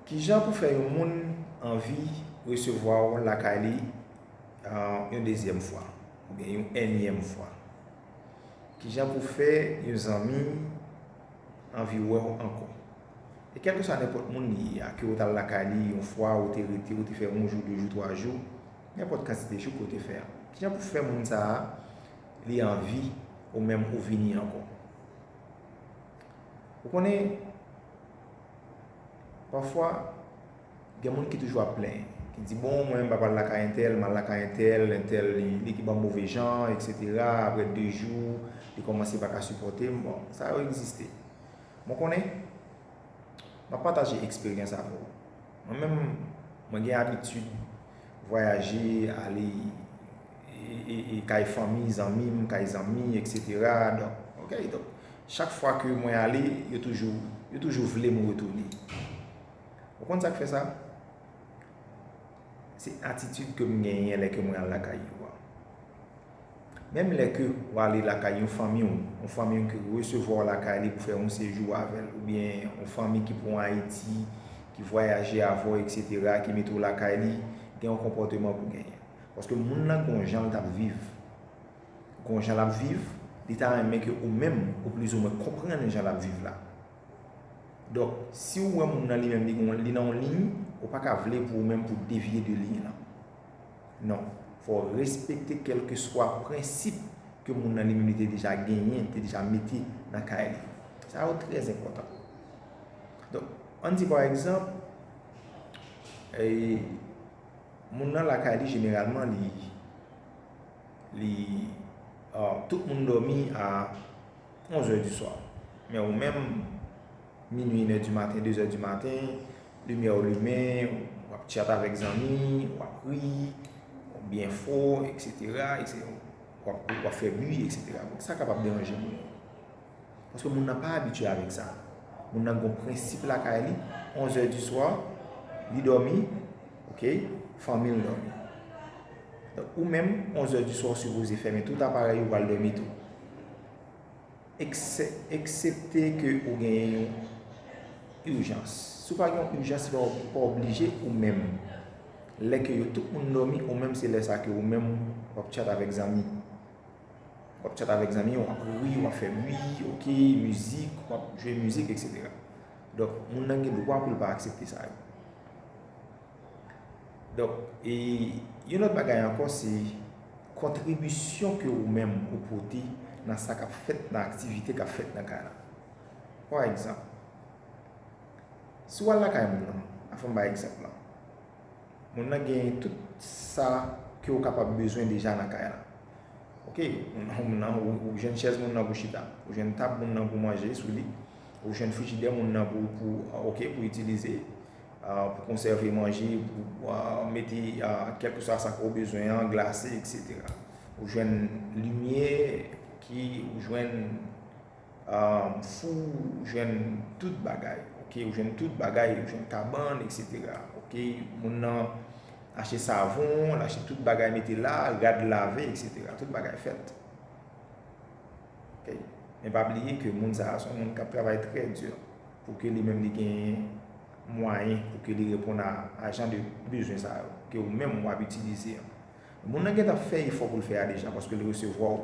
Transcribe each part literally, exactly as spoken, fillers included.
Kijan pou fè yon moun anvi resevwa w lakay li yon dezyèm fwa oubyen yon ènyèm fwa? Kijan pou fè yon zanmi anvi wè w ankò? E kèlkeswa nenpòt moun li ye a, ke w t al lakay li yon fwa, ou te rete, ou te fè yon jou, de jou, twa jou, nenpòt kantite jou ke w te fè a, kijan pou fè moun sa a li anvi ou menm ou vini ankò? Ou konnen, pafwa, gen moun ki toujou ap plenyen, ki di, "Bon, mwen, m pa pral lakay entèl, m al lakay entèl, entèl, li, li ki ban m move jan, etsetera. Apre de jou, li kòmanse pa ka sipòte m." Bon, sa yo egziste. Mwen konnen, m ap pataje eksperyans avè w. Mwen menm, mwen gen abitid vwayaje, ale e, e, e, kay fanmi, zanmi m, kay zanmi, etsetera. Donk, ok, donk, chak fwa ke mwen ale, yo toujou, yo toujou vle m retounen. Ou konn sa k fè sa? Se atitid ke m genyen lè ke mwen al lakay yo a. Menm lè ke w ale lakay yon fanmi w, yon fanmi w ke resevwa w lakay li pou fè yon sejou avè l, oubyen yon fanmi ki pran w Ayiti, ki vwayaje avè w, etsetera, ki mete w lakay li, gen yon konpòteman pou genyen. Paske moun nan gen yon jan l t ap viv. Gen yon jan l ap viv, li ta renmen ke ou menm, ou plizoumwen konprann jan l ap viv la. Donk, si w wè moun nan li menm, li gon, li nan yon liy, ou pa ka vle pou ou menm pou devye de liy lan. Non. Fò w respekte kèlkeswa prensip ke moun nan li menm li te deja genyen, te deja mete nan kay li. Sa yo trè enpòtan. Donk, ann di pa egzanp, e, moun nan lakay li jeneralman li, li, ah, tout moun dòmi a onzè di swa. Men ou menm, minui, inè di maten, dezè di maten, limyè w limen, w ap tchat avèk zanmi, w ap ri, w ap byen fò, etsetera, etsetera. W ap, w ap fè bri, etsetera. Bon, sa kapab deranje moun. Paske moun nan pa abitye avèk sa. Moun nan gon prensip lakay li, onzè di swa, li dòmi, ok, fanmi l dòmi. Donk, ou menm, onzè di swa, ou sipoze fèmen tout aparèy ou, w al dòmi tou. Eksè-, eksepte ke ou genyen yon ijans. Si w pa gen yon ijans, se pa, ou pa oblije ou menm. Lè ke yo tout moun dòmi, ou menm se lè sa ke ou menm w ap tchat avèk zanmi. W ap tchat avèk zanmi, w ap ri, w ap fè bri, ok, mizik, w ap jwe mizik, etsetera. Donk, moun nan gen dwa pou l pa aksepte sa yo. Donk, e yon lòt bagay ankò, se kontribisyon ke ou menm ou pote nan sa k ap fèt, nan aktivite k ap fèt nan kay la. Pa egzanp, si w al lakay moun nan, anfen, m bay egzanp lan, moun nan gen tout sa ke w kapab bezwen deja nan kay la. Ok, moun nan, moun nan, ou, ou jwenn chèz moun nan pou chita, ou jwenn tab moun nan pou manje sou li, ou jwenn frijidè moun nan pou, pou, ok, pou itilize, ah, pou konsève manje, pou, ah, mete, ah, kèlkeswa sa ke w bezwen an, glase, etsetera. Ou jwenn limyè ki, ou jwenn, ah, fou, ou jwenn tout bagay, ok, ou jwenn tout bagay, ou jwenn kabann, etsetera. Ok, moun nan achte savon, l achte tout bagay mete la, rad lave, etsetera. Tout bagay fèt. Ok. Men pa bliye ke moun sa a se yon moun k ap travay trè di pou ke li menm li gen mwayen pou ke li reponn a, a jan de bezwen sa yo ke ou menm w ap itilize an. Moun nan gentan fè efò pou l fè a deja paske l resevwa w.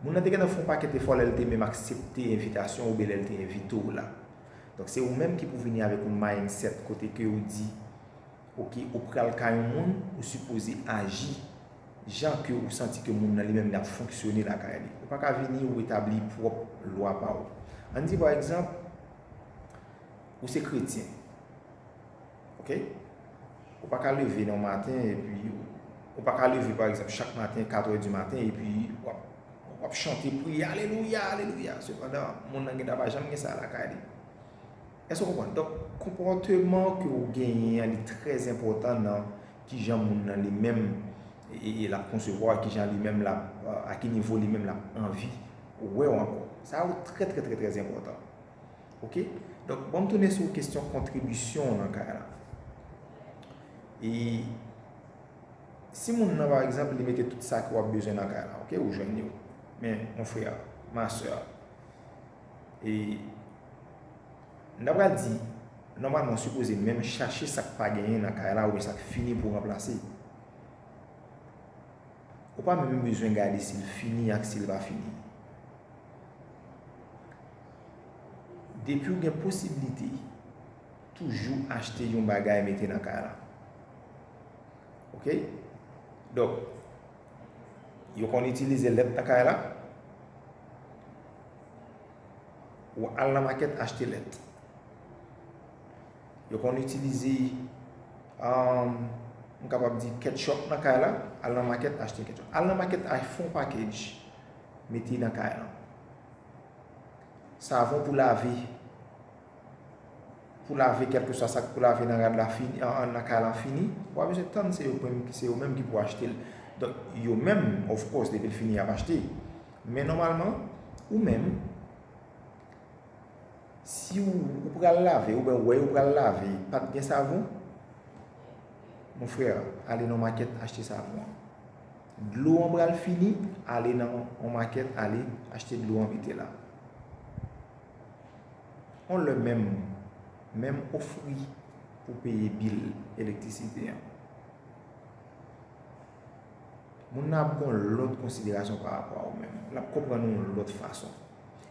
Moun nan te gentan fè yon pakèt efò lè l te menm aksepte envitasyon w oubyen lè l te envite w la. Donk, se ou menm ki pou vini avèk yon mindset kote ke ou di, ok, ou pral kay yon moun, ou sipoze aji jan ke ou santi ke moun nan li menm li ap fonksyone lakay li. Ou pa ka vini ou etabli pwòp lwa pa ou. Ann di, pa egzanp, ou se kretyen. Ok? Ou pa ka leve nan maten epi, ou pa ka leve, pa egzanp, chak maten, kat è di maten, epi w ap, w ap chante, priye, alelouya, alelouya. Sepandan, moun nan gentan pa janm gen sa lakay li. Èske w konprann? Donk, konpòteman ke w genyen an, li trè enpòtan nan kijan moun nan li menm, e, e, l ap konsevwa, kijan li menm l ap, a ki nivo li menm l ap anvi wè w ankò. Sa yo trè, trè, trè, trè enpòtan. Ok? Donk, ban m tounen sou kesyon kontribisyon w nan kay la. E si moun nan, pa egzanp, li mete tout sa ke w ap bezwen nan kay la, ok, ou jwenn yo. Men, mon frè, ma sè, e n ta pral di, Nòmalman, w sipoze menm chache sa k pa genyen nan kay la oubyen sa k fini pou w ranplase. Ou pa menm bezwen gade si l fini ak si l pa fini. Depi w gen posiblite, toujou achte yon bagay mete nan kay la. Oke? Donk, yo konn itilize lèt nan kay la. Ou al nan makèt achte lèt. Yo konn itilize, um, m kapab di ketchup nan kay la, al nan makèt achte ketchup. Al nan makèt achte yon package, mete nan kay la. Savon pou lave, pou lave kèlkeswa sa k pou lave nan rad la fini, an, an, nan kay la fini, ou pa bezwen tann se yo menm, se yo menm ki pou achte l. Donk, yo menm, of course, depi l fini, y ap achte. Men nòmalman, ou menm, si w, ou pral lave, oubyen w wè yo pral lave, pa t gen savon, mon frè, ale nan makèt achte savon an. Dlo an pral fini, ale nan yon makèt, ale achte dlo an mete la. On lè menm, menm ofri pou peye bil elektrisite an. Moun nan ap gen yon lòt konsiderasyon pa rapò a ou menm. L ap konprann ou yon lòt fason.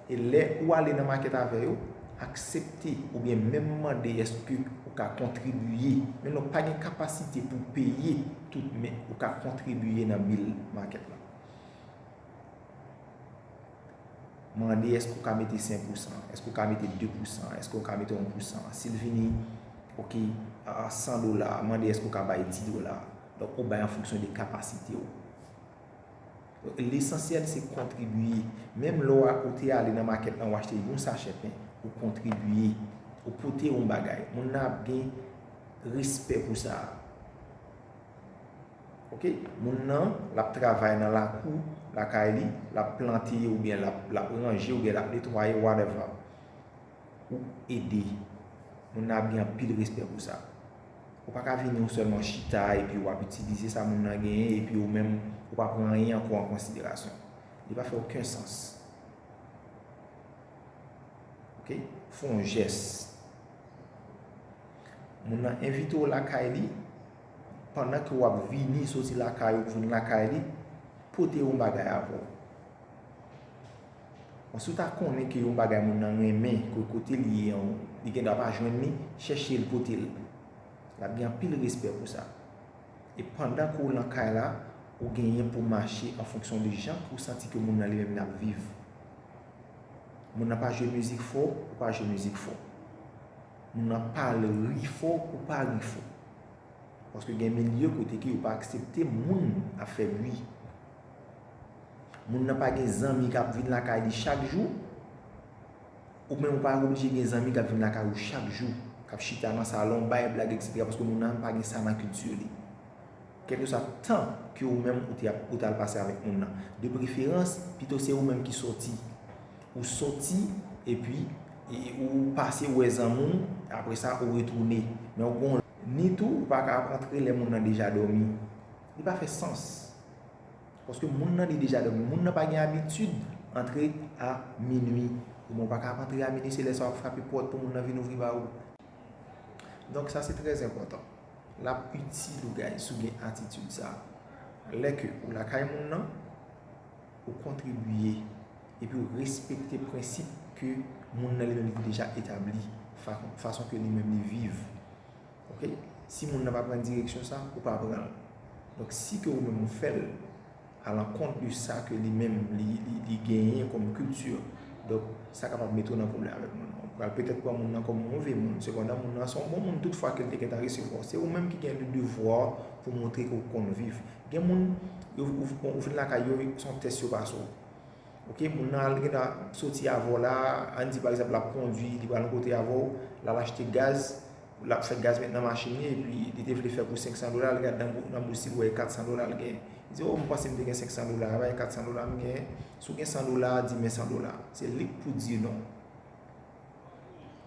E lè ou ale nan makèt avè yo, aksepte oubyen menm mande èske ou ka kontribiye. Men non, pa gen kapasite pou peye tout, men ou ka kontribiye nan bil makèt la. Mande èske ou ka mete senk pousan, èske ou ka mete de pousan, èske ou ka mete yon pousan. Si l vini, oke, a san dola, mande èske ou ka bay di dola. Donk, ou bay an fonksyon de kapasite w. Donk, lesansyèl se kontribiye. Menm lè w a, ou te ale nan makèt lan, ou achte yon sachè pen, ou kontribiye, ou pote yon bagay. Moun nan ap gen respè pou sa. Oke? Moun nan, l ap travay nan lakou lakay li, l ap plante oubyen l ap, l ap ranje oubyen l ap netwaye, whatever. Ou ede. Moun nan ap gen anpil respè pou sa. Ou pa ka vini ou sèlman chita epi w ap itilize sa moun nan genyen epi ou menm ou pa pran anyen ankò an konsiderasyon. Li pa fè okenn sans. Oke? Fè yon jès. Moun nan envite w lakay li, pandan ke w ap vini soti lakay ou pou vin lakay li, pote yon bagay avè w. Bon, si w ta konnen ke yon bagay moun nan renmen, ke kote li ye an, li gendwa pa jwenn li, chèche l pote l. L ap gen anpil respè pou sa. E pandan ke w nan kay la, ou genyen pou mache an fonksyon de jan ke w santi ke moun nan li menm l ap viv. Moun nan pa jwe mizik fò, ou pa jwe mizik fò. Moun nan pa ri fò, ou pa ri fò. Paske gen milye kote ke yo pa aksepte moun ap fè bri. Moun nan pa gen zanmi k ap vin lakay li chak jou, ou menm ou pa oblije gen zanmi k ap vin lakay ou chak jou, k ap chita nan salon, bay blag, etsetera, paske moun nan pa gen sa nan kilti li. Kèlkeswa tan ke ou menm ou te ap, ou t al pase avèk moun nan. De preferans, pito se ou menm ki sòti. Ou sòti, epi, e, ou pase wè zanmi w, apre sa, ou retounen. Men ou gon, ni tou, ou pa ka ap antre lè moun nan deja dòmi. Li pa fè sans. Paske moun nan li deja dòmi. Moun nan pa gen abitid antre a minui. Ou menm ou pa ka ap antre a minui, se lè sa w ap frape pòt pou moun nan vin ouvri ba ou. Donk sa se trè enpòtan. L ap itil ou, guys, si w gen atitid sa a. Lè ke ou lakay moun nan, ou kontribiye, epi ou respekte prensip ke moun nan li menm li te deja etabli, fa-, fason ke li menm li viv. Oke? Si moun nan pa pran direksyon sa, ou pa pran l. Donk, si ke ou menm ou fè l, alankont de sa ke li menm li, li, li genyen kòm kilti. Donk, sa kapab mete w nan pwoblèm avèk moun nan. Ou pral petèt pran moun nan kòm yon move moun. Sepandan, moun nan se yon bon moun toutfwa ke l te gentan resevwa w. Se ou menm ki gen le devwa pou montre ke w konn viv. Gen moun, yo, ou, ou, ou vin lakay yo, se yon tès yo pase w. Oke, moun nan al gentan soti avè w la, ann di pa egzanp, l ap kondui, li pral yon kote avè w, l al achte gaz, l ap fè gaz met nan machin li, epi li te vle fè pou senk san dola, l gad nan bou-, nan bous li, l wè e kat san dola l gen. Li di, "O, m panse m te gen senk san dola, a pa e kat san dola m gen." Si w gen san dola, di men san dola. Se li k pou di non.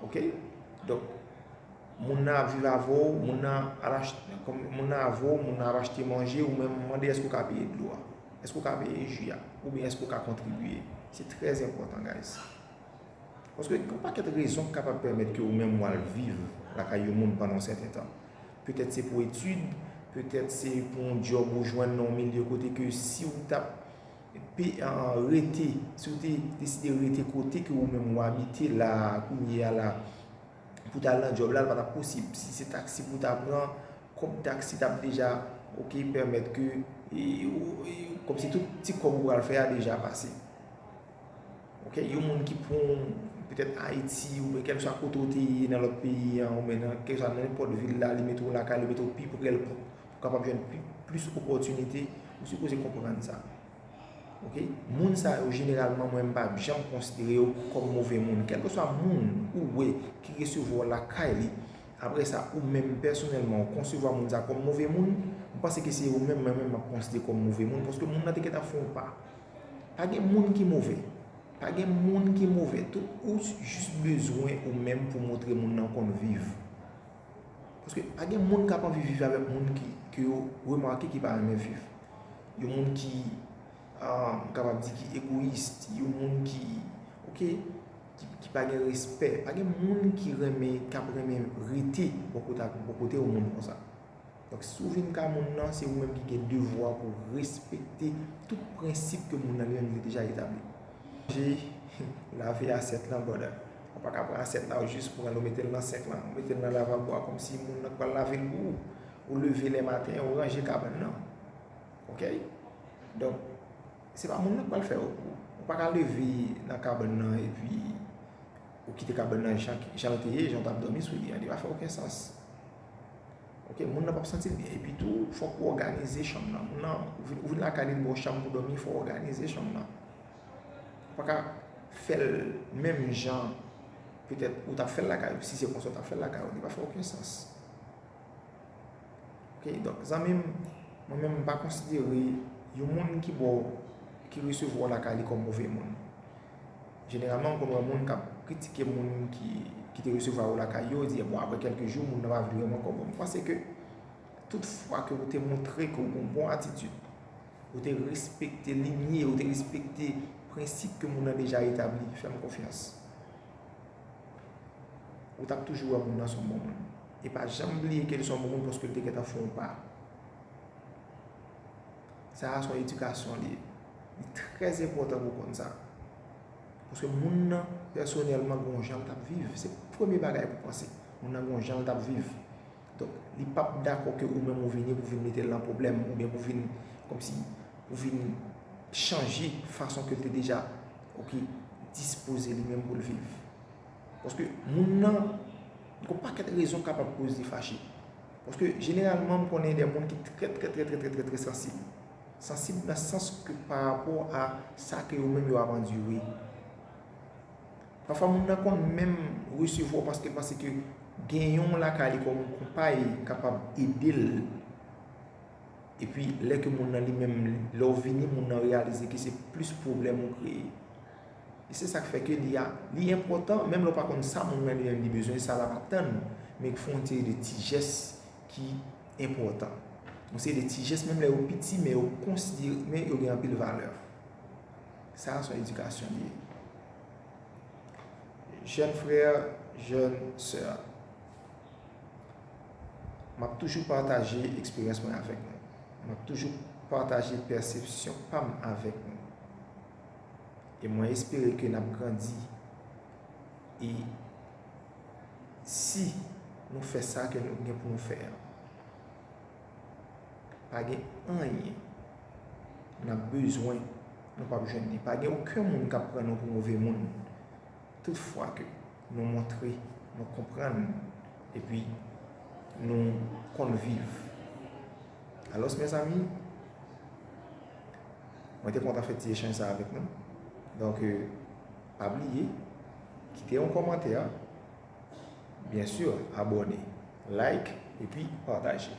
Oke? Donk, moun nan ap viv avè w, moun nan al achte, kòm moun nan avè w, moun nan ap achte manje, ou menm mande èske w ka peye dlo a? Èske w ka peye ji a? Oubyen èske w ka kontribiye? Se trè enpòtan, guys. Paske gen yon pakèt rezon k kapab pèmèt ke ou menm w al viv lakay yon moun pandan yon sèten tan. Petèt se pou etid, petèt se pou yon djòb ou jwenn nan yon milye kote ke si w t ap pe, an, rete, si w te deside rete kote ke ou menm ou abite la, kounye a la, pou w t al nan djòb la, l pa t ap posib. Si se taksi pou w ta pran, kòb taksi t ap deja, oke, pèmèt ke, e, ou, e, kòmsi tout ti kòb ou pral fè a deja pase. Oke, yon moun ki pran petèt Ayiti oubyen kèlkeswa kote w te ye nan lòt peyi an, oubyen nan kèlkeswa nan nenpòt vil la, li mete w lakay, li mete w pi pre l pou, pou w kapab jwenn pi, plis opòtinite, ou sipoze konprann sa. Oke? Moun sa yo, jeneralman, mwen, m p ap janm konsidere yo kòm move moun. Kèlkeswa moun ou wè ki resevwa w lakay li, apre sa, ou menm, pèsonèlman, ou konsevwa moun sa kòm move moun, m panse ke se ou menm, mwen menm, m ap konsidere kòm move moun, paske moun nan te gentan fè yon pa. Pa gen moun ki move. Pa gen moun ki move. Tout ou jis bezwen ou menm pou montre moun nan konn viv. Paske pa gen moun k ap anvi viv avèk moun ki, ke yo remake ki pa renmen viv. Yon moun ki, ah, m kapab di ki egoyis, yon moun ki, oke, ki, ki pa gen respè. Pa gen moun ki renmen, k ap renmen rete bò kote, bò kote yon moun konsa. Donk, si w vin ka moun nan, se ou menm ki gen devwa pou w respekte tout prensip ke moun nan li menm li deja etabli. Ranje lave asyèt lan, brother. Ou pa ka pran asyèt la, ou jis pran l, ou mete l nan senk lan, ou mete l nan lavabo a, kòmsi moun nan k pral lave l pou ou. Ou leve lè maten, ou ranje kabann nan. Oke? Donk, se pa moun nan k pral fè yo pou ou. Ou pa ka leve nan kabann nan epi ou kite kabann nan jan, jan l te ye, jan w t ap dòmi sou li a. Li pa fè okenn sans. Oke, moun nan p ap santi l byen. Epi tou, fòk ou òganize chanm nan. Moun nan, ou vin, ou vin lakay li, l ba w chanm pou dòmi, fò w òganize chanm nan. Ou pa ka fè l menm jan, petèt, ou t ap fè l lakay ou. Si se konsa w t ap fè l lakay ou, li pa fè okenn sans. Oke, donk, zanmi m, mwen menm, m pa konsidere yon moun ki ba w, ki resevwa w lakay li kòm move moun. Jeneralman, m konn wè moun k ap kritike moun ki, ki te resevwa yo lakay yo, di, bon, apre kèlke jou, moun nan pa vle renmen ankò. Bon, m panse ke tout fwa ke ou te montre ke ou gen yon bon atitid, ou te respekte limyè, ou te respekte prensip ke moun nan deja etabli, fè m konfyans, ou t ap toujou wè moun nan se yon bon moun. E pa janm bliye ke li se yon bon moun paske li te gentan fè yon pa. Sa a se yon edikasyon li ye. Li trè enpòtan pou w konn sa. Paske moun nan, pèsonèlman, gen yon jan l t ap viv. Se premye bagay pou w panse. Moun nan gen yon jan l t ap viv. Donk, li p ap dakò ke ou menm ou vini pou vin mete l nan pwoblèm, oubyen pou vin, kòmsi, pou vin chanje fason ke l te deja, oke, dispoze li menm pou l viv. Paske moun nan, gen yon pakèt rezon k kapab koz li fache. Paske jeneralman, m konnen de moun ki trè, trè, trè, trè, trè, trè, trè sansib. Sansib nan sans ke pa rapò a sa ke yo menm yo ap andire. Pafwa, moun nan konn menm resevwa w paske l panse ke gen yon lakay li kòm yon konpay kapab ede l. Epi, lè ke moun nan li menm, lè w vini, moun nan reyalize ke se plis pwoblèm ou kreye. E se sa k fè ke li a, li enpòtan, menm lè w pa konn sa moun nan li menm li bezwen, sa l ap atann, men fè yon seri de ti jès ki enpòtan. Yon seri de ti jès, menm lè yo piti, men yo konsidere, men yo gen anpil valè. Sa a se yon edikasyon li ye. Jèn frè, jèn sè, m ap toujou pataje eksperyans mwen avèk nou. M ap toujou pataje pèsepsyon pa m avèk nou. E mwen espere ke n ap grandi. E si nou fè sa ke nou gen pou nou fè a, pa gen anyen n ap bezwen nou p ap jwenn li. Pa gen okenn moun k ap pran nou pou move moun. Tout fwa ke nou montre, nou konprann, epi nou konn viv. Alòs, mezanmi, mwen te kontan fè ti echanj sa avèk nou. Donk, euh, pa bliye, kite yon kòmantè, byen si, abòne, like, epi pataje.